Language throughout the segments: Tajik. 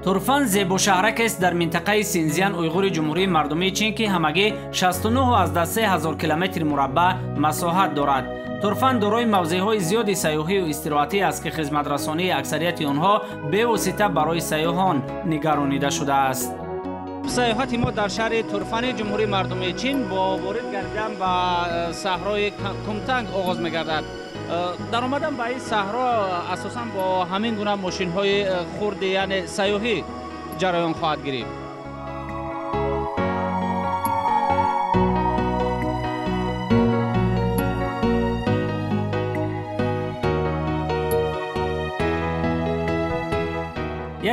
Турфан зебошаҳракест дар минтақаи Синзян Уйғури Ҷумҳурии Мардумии Чин, ки ҳамагӣ 69,3 ҳазор километри мураббаъ масоҳат дорад. Турфан дорои мавзеъҳои зиёди сайёҳию истироҳатӣ аст, ки хизматрасонии аксарияти онҳо бевосита барои сайёҳон нигаронида шудааст. Сайёҳати мо дар шаҳри Турфани Ҷумҳурии Мардумии Чин бо ворид гардидан ба саҳрои Кумтанг оғоз мегардад. Даромадан ба ин саҳро асосан бо ҳамин гуна мошинҳои хурди, яъне сайёҳӣ ҷараён хоҳад гирифт.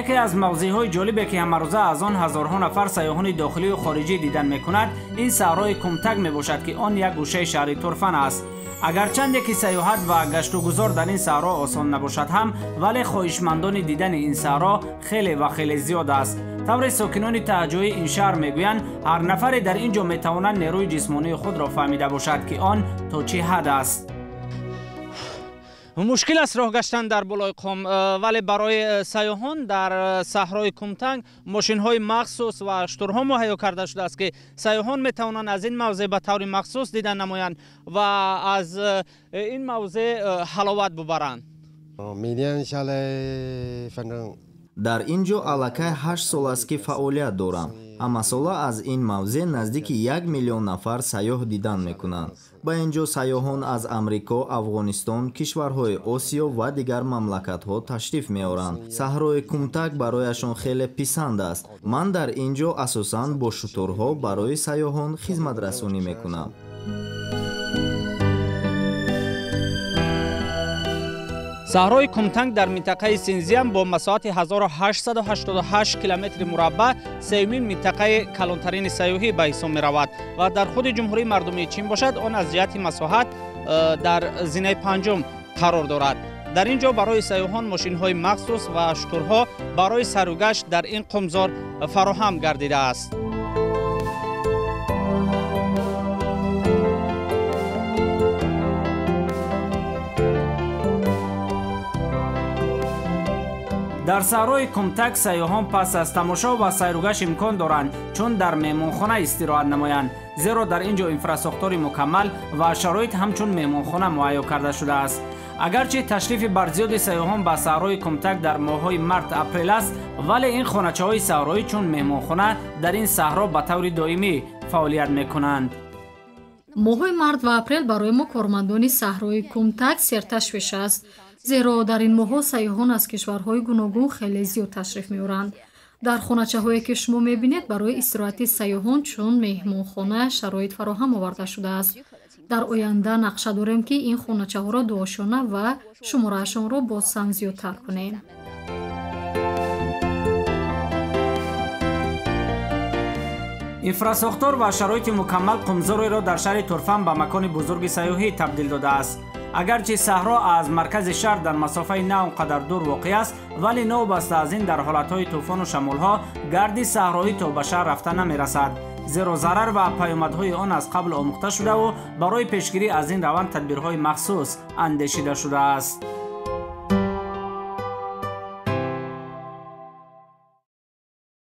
Яке аз мавзеъҳои ҷолибе, ки ҳамарӯза аз он ҳазорҳо нафар сайёҳони дохилию хориҷӣ дидан мекунад, ин саҳрои Кумтаг мебошад, ки он як гӯшаи шаҳри Турфан аст. Агарчанде ки сайёҳат ва гаштугузор дар ин саҳро осон набошад ҳам, вале хоҳишмандони дидани ин саҳро хеле ва хеле зиёд аст. Тавре сокинони таҳҷои ин шаҳр мегӯянд, ҳар нафаре дар ин ҷо метавонад нерӯи ҷисмонии худро фаҳмида бошад, ки он то чӣ ҳад аст. Мушкил аст роҳ гаштан дар болои қум, вале барои сайёҳон дар саҳрои Кумтанг мошинҳои махсус ва штурҳо муҳайё карда шудааст, ки сайёҳон метавонанд аз ин мавзеъ ба таври махсус дидан намоянд ва аз ин мавзеъ ҳаловат бубаранд. Дар ин ҷо аллакай 8 сол аст, ки фаъолият дорам. Ҳамасола аз ин мавзеъ наздики 1 миллион нафар сайёҳ дидан мекунанд. Ба ин ҷо сайёҳон аз Амрико, Афғонистон, кишварҳои Осиё ва дигар мамлакатҳо ташриф меоранд. Саҳрои Кумтаг барояшон хеле писанд аст. Ман дар ин ҷо асосан бо шутурҳо барои сайёҳон хизматрасонӣ мекунам. Саҳрои Кумтанг дар минтақаи Синзян бо масоҳати 1888 километри мураббаъ сеюмин минтақаи калонтарини сайёҳӣ ба ҳисоб меравад ва дар худи Ҷумҳурии Мардумии Чин бошад, он аз ҷиҳати масоҳат дар зинаи панҷум қарор дорад. Дар ин ҷо барои сайёҳон мошинҳои махсус ва шутурҳо барои саругашт дар ин қумзор фароҳам гардидааст. Дар саҳрои Кумтаг сайёҳон пас аз тамошо ва сайругашт имкон доранд, чун дар меҳмонхона истироҳат намоянд, зеро дар ин ҷо инфрасохтори мукаммал ва шароит ҳамчун меҳмонхона муҳайё карда шудааст. Агарчи ташрифи барзиёди сайёҳон ба саҳрои Кумтаг дар моҳҳои март апрел аст, вале ин хоначаҳои саҳроӣ чун меҳмонхона дар ин саҳро ба таври доимӣ фаъолият мекунанд. Моҳҳои март ва апрел барои мо кормандони саҳрои Кумтаг серташвиш аст, зеро дар ин моҳҳо сайёҳон аз кишварҳои гуногун хеле зиёд ташриф меоранд. Дар хоначаҳое ки шумо мебинед, барои истироҳати сайёҳон чун меҳмонхона шароит фароҳам оварда шудааст. Дар оянда нақша дорем, ки ин хоначаҳоро дуошона ва шумораашонро боз ҳам зиёдтар кунем. Инфрасохтор ва шароити мукаммал қумзореро дар шаҳри Турфан ба макони бузурги сайёҳӣ табдил додааст. Агарчи саҳро аз маркази шаҳр дар масофаи на он қадар дур воқеъ аст, вале новобаста аз ин дар ҳолатҳои тӯфону шамолҳо гарди саҳроӣ то ба шаҳр рафта намерасад, зеро зарар ва паёмадҳои он аз қабл омӯхта шудаву барои пешгирӣ аз ин раванд тадбирҳои махсус андешида шудааст.